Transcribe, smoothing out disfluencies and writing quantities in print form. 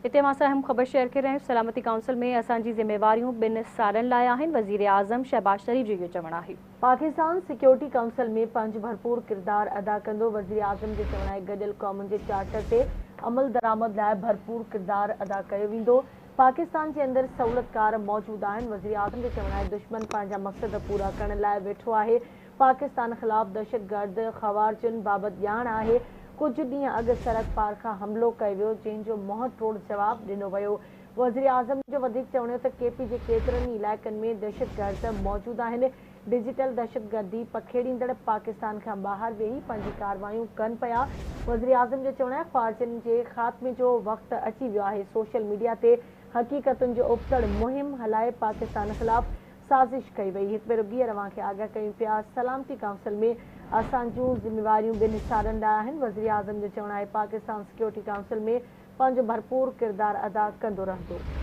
هتي اوهان سان اهم خبر شيئر ڪري رهيا آهيون. سلامتي ڪائونسل ۾ اسان جي ذميواريون 2 سالن لاء آهن، وزيراعظم شهباز شريف جو اهو چوڻ آهي. پاڪستان سيڪيورٽي ڪائونسل ۾ پنهنجو ڀرپور ڪردار ادا ڪندو. وزيراعظم جو چوڻ آهي گڏيل قومن جي چارٽر تي عملدرآمد لاء ڀرپور ڪردار ادا ڪيو ويندو. پاڪستان جي اندر سهولتڪار موجود آهن. وزيراعظم جو چوڻ آهي دشمن پنهنجا مقصد پورا ڪرڻ لاء ويٺو آهي. پاڪستان خلاف دهشتگرد خوارجن بابت ڄاڻ آهي. ڪجهه ڏينهن اڳ سرحد پار کان حملو ڪيو ويو، جنهن جو منهن ٽوڙ جواب ڏنو ويو. وزيراعظم جو وڌيڪ چوڻ هو ته ڪي پي جي ڪيترن ئي علائقن ۾ دهشتگرد موجود آهن، ڊجيٽل دهشتگردي پکيڙيندڙ پاڪستان کان ٻاهر ويهي پنهنجي ڪارروايون ڪن پيا. وزيراعظم جو چوڻ آهي خوارجين جي خاتمي جو وقت اچي ويو آهي، سوشل ميڊيا تي حقيقتن جو ابتڙ مهم هلائي پاڪستان خلاف سازش ڪئي وئي. هڪ ڀيرو ٻيهر اوهان کي آگاهه ڪيون پيا، سلامتي ڪائونسل ۾ اسان جون ذميواريون 2 سالن لاء آهن. وزيراعظم جو چوڻ آهي پاڪستان سيڪيورٽي ڪائونسل ۾ پنهنجو ڀرپور ڪردار ادا ڪندو رهندو.